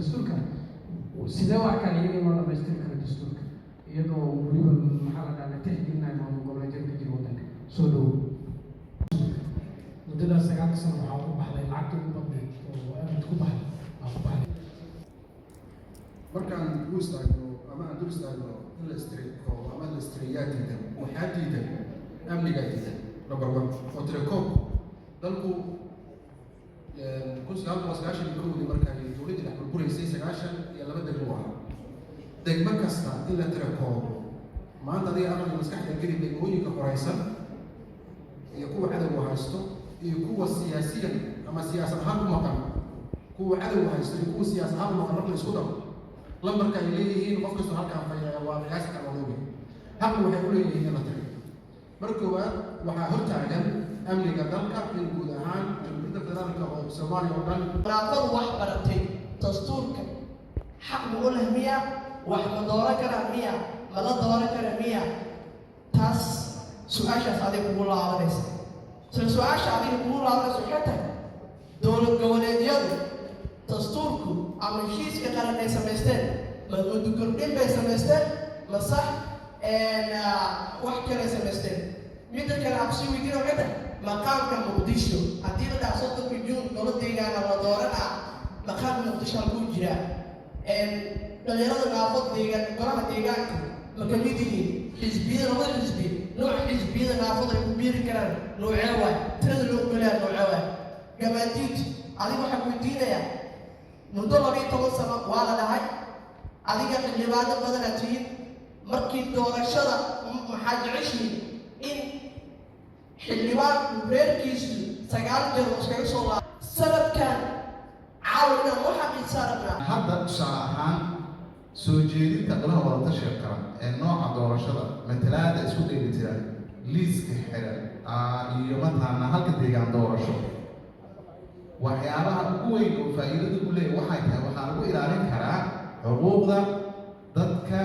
Dastuurka sidee u arkaan iyaga in loo dhamaystiri karo dastuurka, iyadoo weliba, maxaa la dhahaa, la tixgelinayo maamul goboleedyada ka jira waddanka? Soo dhowo. Muddadaas 9-ka sano waxaa ugu baxday lacagta ugu badneed oo abid ku baxday aa ku baxday. Markaan u istaagno ama aan dul istaagno in la istirikoobo ama la istiriyaa diidan, waxaa diidan amnigaa diidan, number one, oo tirakoobku dalku 1991-dii markay dowladdii dhex burburaysay, 92 degmo ahaa. Degmo kasta in la tirakoobo maanta, adiga aqliga maskaxda geli, degmooyinka horeysan iyo kuwa cadowga haysto iyo kuwa siyaasiyan ama siyaasad ahaan u maqan, kuwa cadowga haysto iyo kuwa siyaasad ahaan u maqan, marka la isku daro lambarka ay leeyihiin, qof kastoo halkaan fadhiya waa qiyaasi kara, waa oogay. Xaqu waxay u leeyihiin in la tiriyo. Marka koowaad waxaa hortaagan amniga dalka, in guud ahaan Jamhuuriyadda Federaalka oo Soomaaliya oo dhan. Naafadu wax baratay dastuurka xaq ma u leh miya? Wax ma dooran karaa miya? Ma la dooran kara miya? Taas su-aashaas adiga kugu laabanaysa. Isla su-aasha adiga kugu laabanaysa waxay tahay: dowlad goboleedyadu dastuurku ama heshiiska qaran ay samaysteen, ma muddo kordhin bay samaysteen, ma sax wax kale samaysteen? Midda kale aan kusii weydiina waxay tahay maqaamka Muqdisho. Haddii la dhaha 30-ka Juun golo deegaana la dooranaa, maqaamka Muqdisho halkuu jiraa? Dhalinyarada naafad deegaan golaha deegaanka ma ka mid yihiin? Xisbiyada, labada xisbi, nooca xisbiyada naafada ay ku biiri karaan noocee waay? Tirada loo ogolaya noocee waay? Gamaadiid, adiga waxaan weydiinayaa: muddo 12 sano waa la dhahay, adiga xildhibaano badanaad tihiin, markii doorashada maxaa jeceshihiin in xildhibaanku reerkiisu 9 jeer uu iskaga soo laabo sanadkan? Caawa inaan u xaqiijsaa rabnaa. Hadda tusaale ahaan, soo jeedinta golaha wadatashiga qaran ee nooca doorashada, matalaada isku dheelitiran, liiska xiran iyo mataqaanaa halka deegaan doorasho, waxyaabaha ugu weyn oo faa'iidada u leeyahy waxay tahay waxaa lagu ilaalin karaa xuquuqda dadka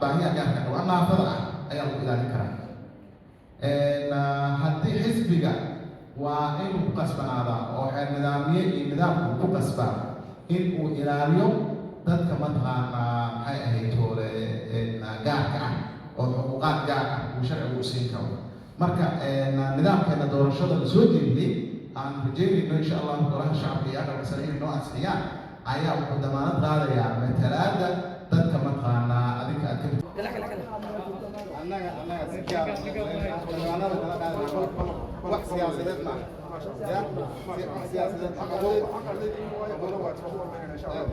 baahiyaha gaarka qaba, naafada ah ayaa lagu ilaalin karaa. Haddii xisbiga waa inuu ku qasbanaadaa oo xeer nidaamye iyo nidaamku ku qasbaa in uu ilaaliyo dadka, mataqaanaa, maxay ahayd toole, gaarka ah oo xuquuqaad gaar ah uu sharcigu u siin karo. Marka nidaamkeena doorashada la soo jeediyey, aan rajeynayno insha Allahu golaha shacabka iyo aqalka sare inay noo ansixiyaan, ayaa wuxuu damaanad qaadayaa matalaada dadka, mataqaanaa, adinka aad ka mid. Annaga si gaar ah xildhibaanada kala qaadana, wax siyaasadeed maaha ya, wax siyaasadeed.